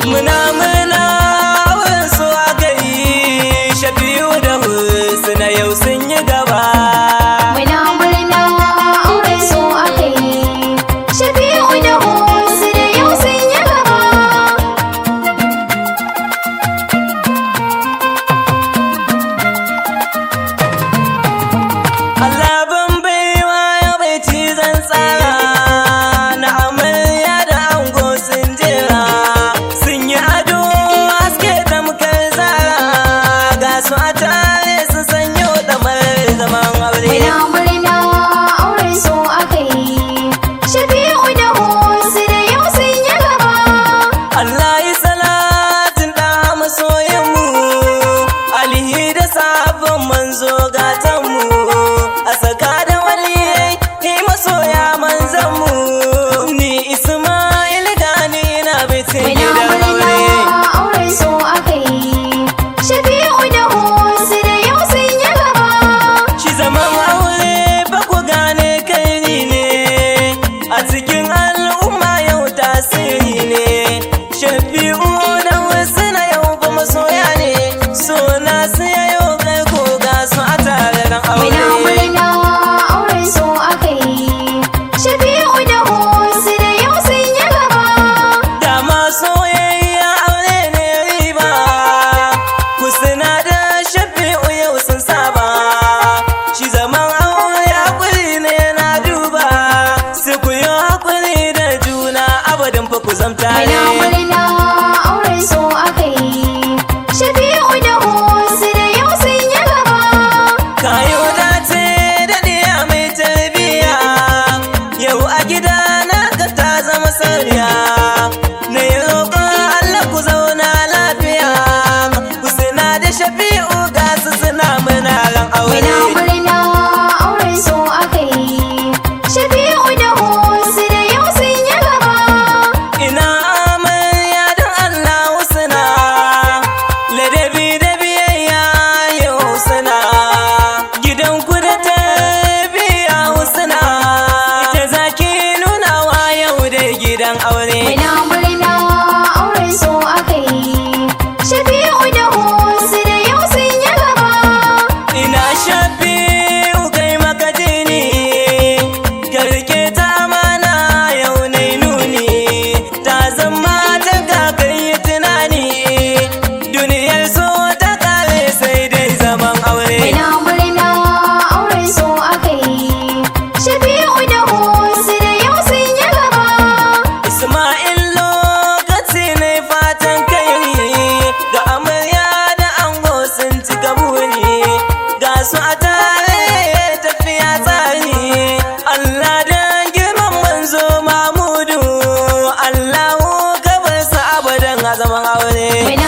Muna muna wasu aka yi Shafi'u da Husna yau sun yi gaba. Muna murna auren su aka yi, Shafi'u da Husna yau sun yi gaba. Allah ban baiwa ya bai cizon tsara na amarya da ango sun jera, sun yi ado haske tamkar zara, ga su a tare su sanyo damar zaman aure. Muna murna auren su aka yi, Shafi'u da Husna yau sun yi gaba. Allah yi salatin da masoyinmu, alihi da sabon manzo gatanmu, a saka da waliyai ni masoya manzanmu, ni Ismail gani na bitin Muna gidan murna aure. auren su aka yi, Shafi'u da Husna yau sun yi gaba. Shi zaman aure ba ku gane kai ni ne, a cikin al'umma yau tasiri ne. Shafi'u da wasu na yau ba masoya ne, suna siya yau kai ko ga su a tare ran Muna aure. murna auren su aka yi, Shafi'u da Husna yau sun yi gaba. Dama soyayya aure ne riba, ku suna da Shafi'u yau sun saba. Shi zaman aure hakuri ne na duba, su ku yi hakuri da juna abadan fa ku zamta Muna ne. murna auren su aka yi, Shafi'u da Husna yau sun yi gaba. Kayo dace da diya mai tarbiya, yau a gida na ka ta zama sariya. Na yi roƙon Allah ku zauna lafiya, ku suna da Shafi'u ga su suna muna ran Muna aure. murna auren su aka yi, Shafi'u da Husna yau sun yi gaba. Ina amarya don Allah husna, ladabi da biyayya yau husna, gidan ku da tarbiya husna, ita zaki nuna wa yau da gidan aure. Muna murna auren su aka yi, Shafi'u da Husna yau sun yi gaba. Ina Shafi'u kai maka jini, karke ta amana yau nai nuni, ta zama ta kakai tunani, duniyar so ta kare sai dai zaman aure. Muna murna auren su aka yi, Shafi'u da Husna yau sun yi gaba. Ismail lokaci ne fatan kai ga amarya da ango sun cika buri, ga su a tare tafiya tsari. Allah dan girman manzo Mamudu, Allahu gabar sa abadan a zaman aure. Muna